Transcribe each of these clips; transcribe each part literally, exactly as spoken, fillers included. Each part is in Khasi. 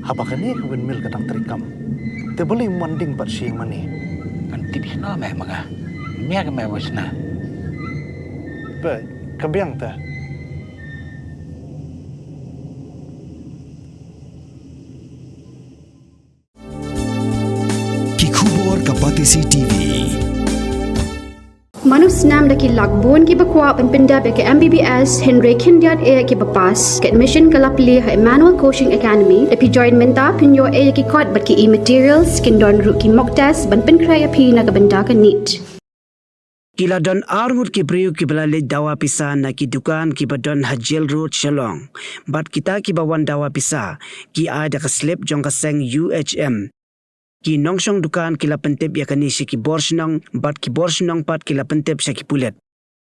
Haba kane ka windmill ka dang treikam, te balei ym wan ding pat sha ïing mane? Kan tip shano me ma nga. Mia ka me wis na. Ba ka biang te. Ki khubor ka Batesi T V. Mano snam da ki lak bun kiba kwah ban pyndep ïa ka M B B S, hynrei khyndiat eh kiba pass. Ka admission ka la plie ha Emmanuel Coaching Academy. Da phi join mynta phin ïoh eh ïa ki kot bad ki e-materials, kin don ruh ki mock test ban pynkhreh ïa phi na ka bynta ka NEET. Ki la don arngut ki briew kiba la leit dawa pisa na ki dukan kiba don ha Jail Road, Shillong. Bad kita kiba wan dawa pisa ki ai da ka slip jong ka seng U H M. Ki nongshong dukan ki la pyntip ïa kane sha ki bor shnong, bad ki bor shnong pat ki la pyntip sha ki pulit.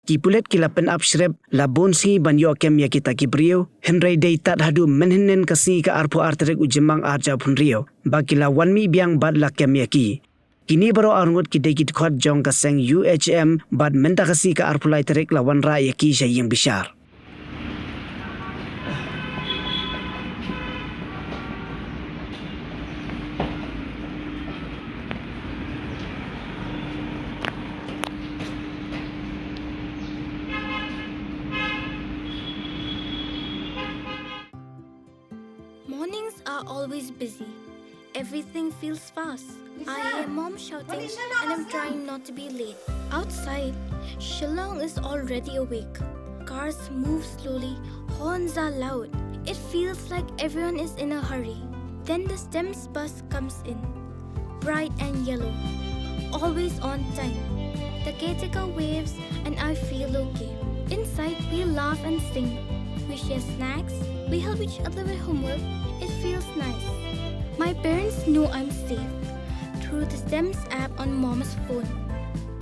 Ki pulit ki la pynap shrep la bun sngi ban ïoh kem ïa kita ki briew, hynrei dei tad haduh mynhynnin ka sngi ka arphew ar tarik u Jymmang arhajar arphew hynriew ba ki la wan mih biang bad la kem ïa ki. Kine baroh arngut ki dei ki dkhot jong ka seng U H M, bad mynta ka sngi ka arphew lai tarik la wanrah ïa ki sha ïing bishar. Mornings are always busy. Everything feels fast. I hear mom shouting and I'm trying not to be late. Outside, Shillong is already awake. Cars move slowly, horns are loud. It feels like everyone is in a hurry. Then the STEMS bus comes in, bright and yellow, always on time. The caretaker waves and I feel okay. Inside, we laugh and sing. We share snacks. We help each other with homework. It feels nice. My parents know I'm safe through the STEMS app on mom's phone.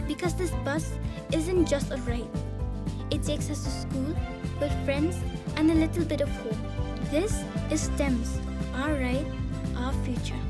Because this bus isn't just a ride. It takes us to school, with friends, and a little bit of home. This is STEMS, our ride, our future.